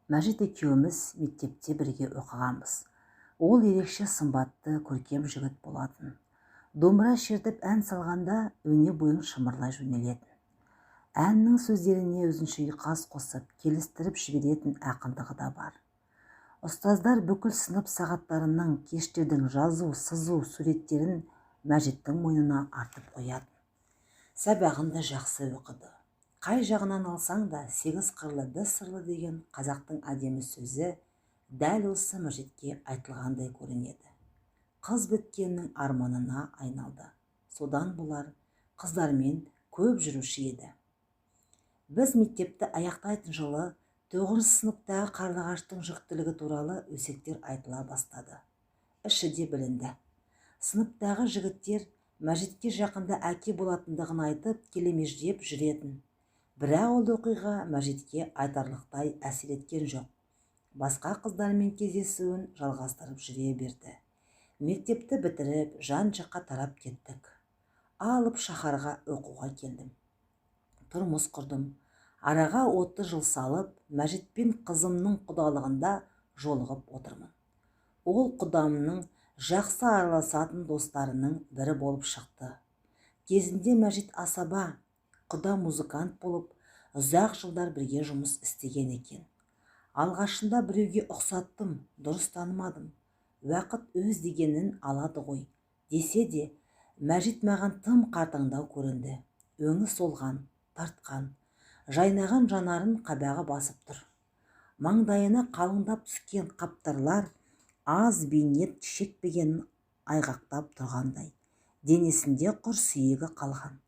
Мәжит екеуміз мектепте бірге оқығанбыз. Ол ерекше сымбатты, көркем жігіт болатын. Домбыра шертіп ән салғанда өне бойың шымырлай жөнелетін. Әннің сөздеріне өзінше ұйқас қосып, келістіріп жіберетін ақындығы да бар. Ұстаздар бүкіл сынып сағаттарының, кештердің жазу, сызу, суреттерін Мәжиттің мойнына артып қоятын. Сабағын да жақсы оқыды. Қай жағынан алсаң да сегіз қырлы бір сырлы деген қазақтың әдемі сөзі дәл осы Мәжитке айтылғандай көрінеді. Қыз біткеннің арманына айналды. Содан бұлар қыздармен көп жүруші еді. Біз мектепті аяқтайтын жылы 9 сыныптағы Қарлығаштың жүктілігі туралы өсектер айтыла бастады. Іші де білінді. Сыныптағы жігіттер Мәжитке жақында әке болатындығын айтып, келемеждеп жүретін. Бірақ ол оқиға Мәжитке айтарлықтай әсер еткен жоқ. Басқа қыздармен кездесуін жалғастырып жүре берді. Мектепті бітіріп, жан-жаққа тарап кеттік. Алып шаһарға оқуға келдім. Тұрмыс құрдым. Араға 30 жыл салып, Мәжитпен қызымның құдалығында жолығып отырмын. Ол құдамның жақсы араласатын достарының бірі болып шықты. Кезінде Мәжит асаба, құда музыкант болып, ұзақ жылдар бірге жұмыс істеген екен. Алғашында біреуге ұқсаттым, дұрыс танымадым. Уақыт өз дегенін алады ғой, десе де, Мәжит маған тым қартаңдау көрінді. Өңі солған, тартқан, жайнаған жанарын қабағы басып тұр. Маңдайына қалыңдап түскен қаптарлар аз бейнет шекпегенін айғақтап тұрғандай. Денесінде құр сүйегі қалған.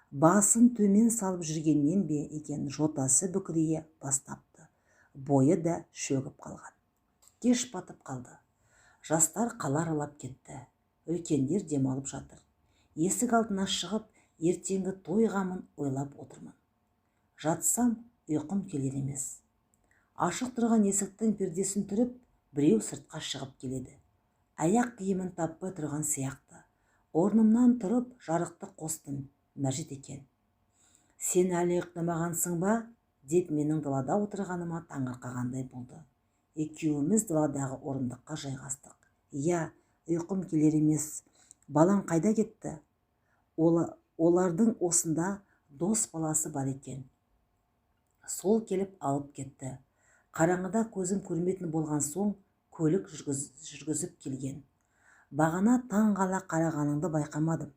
Басын төмен салып жүргеннен бе екен, жотасы бүкірейе бастапты. Бойы да шөгіп қалған. Кеш батып қалды. Жастар қала аралап кетті. Үлкендер демалып жатыр. Есік алдына шығып, ертеңгі той қамын ойлап отырмын. Жатсам, ұйқым келер емес. Ашық тұрған есіктің пердесін түріп, біреу сыртқа шығып келеді. Аяқ киімін таппай тұрған сияқты. Орнымнан тұрып, жарықты қостым. Мәжит екен. Сен әлі ұйықтамағансың ба? Деп менің далада отырғаныма таңырқағандай болды. Екеуміз даладағы орындыққа жайғастық. Иә, ұйқым келер емес. Балаң қайда кетті? Олардың осында дос баласы бар екен. Сол келіп алып кетті. Қараңғыда көзім көрмейтін болған соң көлік жүргізіп келген. Бағана таң қала қарағаныңды байқамадым.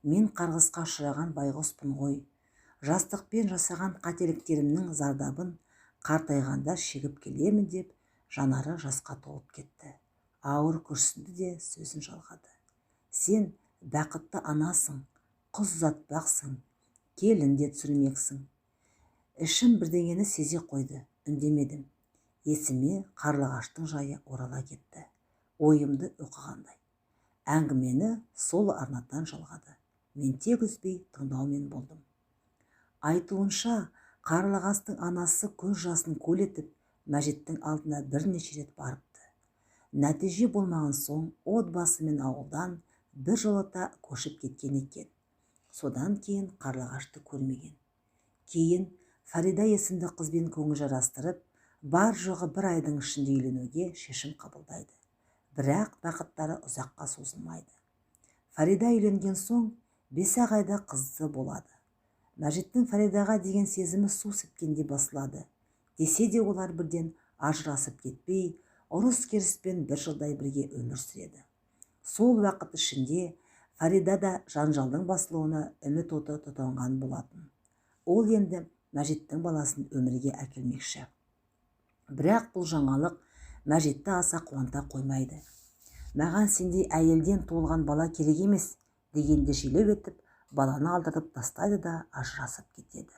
Мен қарғысқа ұшыраған байғұспын ғой. Жастықпен жасаған қателіктерімнің зардабын қартайғанда шегіп келемін деп жанары жасқа толып кетті. Ауыр күрсінді де сөзін жалғады. Сен бақытты анасың, қыз ұзатпақсың, келін де түсірмексің. Ішім бірдеңені сезе қойды, үндемедім. Есіме Қарлығаштың жайы орала кетті. Ойымды оқығандай. Әңгімені сол арнадан жалғады. Мен тек үзбей тыңдаумен болдым. Айтуынша, Қарлығаштың анасы көз жасын көл етіп, Мәжиттің алдына бірнеше рет барыпты. Нәтиже болмаған соң отбасымен ауылдан бір жолата көшіп кеткен екен. Содан кейін Қарлығашты көрмеген. Кейін Фарида есімді қызбен көңіл жарастырып, бар жоғы бір айдың ішінде үйленуге шешім қабылдайды. Бірақ бақыттары ұзаққа созылмайды. Фарида үйленген соң 5 айда қызды болады. Мәжиттің Фаридаға деген сезімі су сепкендей басылады. Десе де олар бірден ажырасып кетпей, ұрыс-керіспен бір жылдай бірге өмір сүреді. Сол уақыт ішінде Фарида да жанжалдың басылуына үміт оты тұтанған болатын. Ол енді Мәжиттің баласын өмірге әкелмекші. Бірақ бұл жаңалық Мәжитті аса қуанта қоймайды. Маған сендей әйелден туылған бала керек емес дегенде желеу етіп, баланы алдырып тастайды да ажырасып кетеді.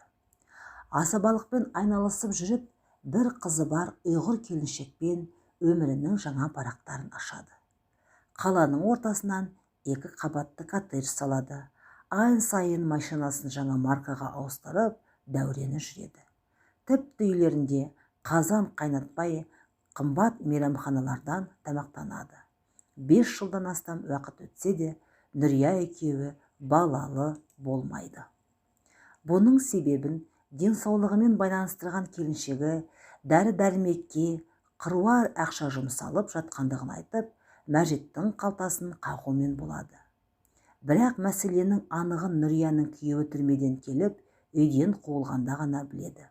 Асабалықпен айналысып жүріп, бір қызы бар ұйғыр келіншекпен өмірінің жаңа парақтарын ашады. Қаланың ортасынан 2 қабатты коттедж салады. Ай сайын машинасын жаңа маркаға ауыстырып, дәурені жүреді. Тіпті үйлерінде қазан қайнатпай, қымбат мейрамханалардан тамақтанады. 5 жылдан астам уақыт өтсе де, Нүрия екеуі балалы болмайды. Бұның себебін денсаулығымен байланыстырған келіншегі Дәрі-дәрмекке қыруар ақша жұмсалып жатқандығын айтып, Мәжиттің қалтасын қағумен болады. Бірақ мәселенің анығын Нүрияның күйеуі түрмеден келіп, үйден қуылғанда ғана біледі.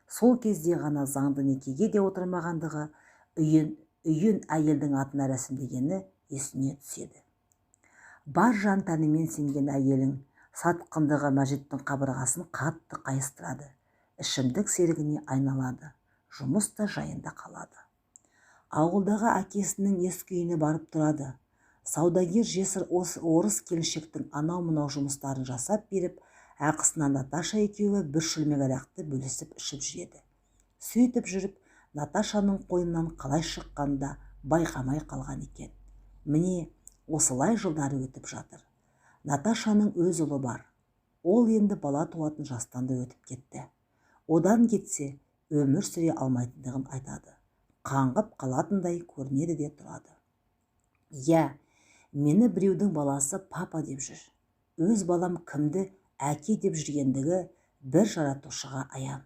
Сол кезде ғана заңды некеге де отырмағандығы, үйін әйелдің атына рәсімдегені есіне түседі. Бар жан тәнімен сенген әйелің сатқындығы Мәжиттің қабырғасын қатты қайыстырады. Ішімдік серігіне айналады. Жұмыс та жайында қалады. Ауылдағы әкесінің ескі үйіне барып тұрады. Саудагер жесір орыс келіншектің анау-мынау жұмыстарын жасап беріп, ақысына Наташа екеуі бір шөлмек арақты бөлісіп ішіп жүреді. Сөйтіп жүріп, Наташаның қойнынан қалай шыққанын да байқамай қалған екен. Міне, осылай жылдары өтіп жатыр. Наташаның өз ұлы бар. Ол енді бала туатын жастан да өтіп кетті. Одан кетсе, өмір сүре алмайтындығын айтады. Қаңғып қалатындай көрінеді де тұрады. Иә, мені біреудің баласы папа деп жүр. Өз балам кімді әке деп жүргендігі бір жаратушыға аян.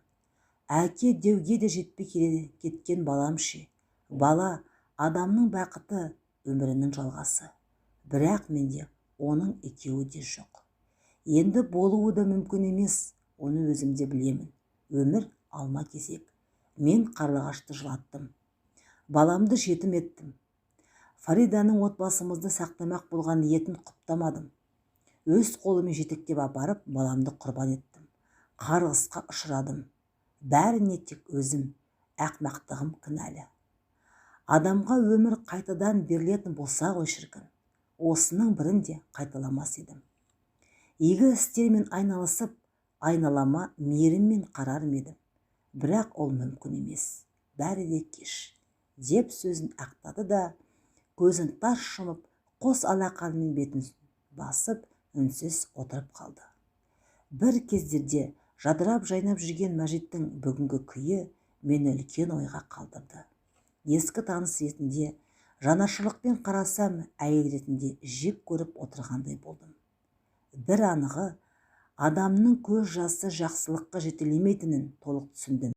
Әке деуге де жетпей кеткен балам ше. Бала адамның бақыты, өмірінің жалғасы. Бірақ менде оның екеуі де жоқ. Енді болуы да мүмкін емес, оны өзім де білемін. Өмір алма кезек. Мен қарлығашты жылаттым. Баламды жетім еттім. Фариданың отбасымызды сақтамақ болған ниетін құптамадым. Өз қолымен жетектеп апарып, баламды құрбан еттім. Қарғысқа ұшырадым. Бәріне тек өзім, ақмақтығым кінәлі. Адамға өмір қайтадан берілетін болса ғой шіркін. Осының бірін де қайталамас едім. Игі істермен айналысып, айналама мейіріммен қарар ма едім. Бірақ ол мүмкін емес. Бәрі де кеш, деп сөзін ақтады да, көзін тарс жұмып, қос алақанымен бетін басып, үнсіз отырып қалды. Бір кездерде жадырап жайнап жүрген Мәжиттің бүгінгі күйі мені үлкен ойға қалдырды. Ескі таныс ретінде жанашырлықпен қарасам, әйел ретінде жек көріп отырғандай болдым. Бір анығы, адамның көз жасы жақсылыққа жетелемейтінін толық түсіндім.